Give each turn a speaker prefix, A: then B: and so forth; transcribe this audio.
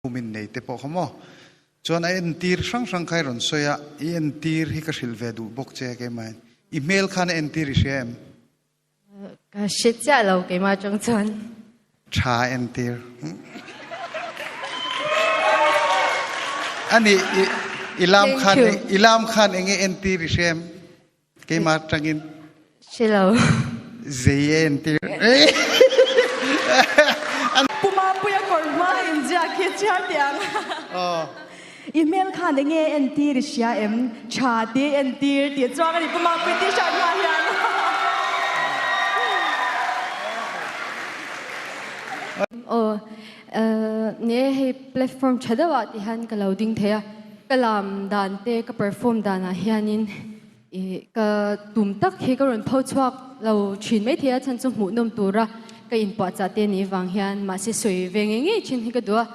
A: Kumin nei te pawh kha maw? Chuan a entir hrang hrang kha i rawn sawi a, i entir hi ka hrilh ve duh bawk che keimah in. I hmel khan a entir i hria em?
B: Ka hre chiah lo keimah atang chuan.
A: Tha entir. Ani i i lam khan i lam khan enge entir i hria em? Keimah atangin.
B: Hre lo.
A: Zei e entir.
C: Pu Mapuia kawr hma inziak hi chhiar teh ang. I hmel khan enge entir i hria em? Tha ti entir tih chuang a ni Pu Mapui t-shirt hma hian.
B: Aw ni e hei platform tha deuh ah ti hian ka lo ding thei a, ka lam dan te ka perform dan ah hianin Ih ka tum tak hi ka rawn pho chhuak lo thin mai thei a, chhan chu hmuhnawm tura ka inpuahchah te nih vang hian mahse sawi ve ngei ngei thin hi ka duh a.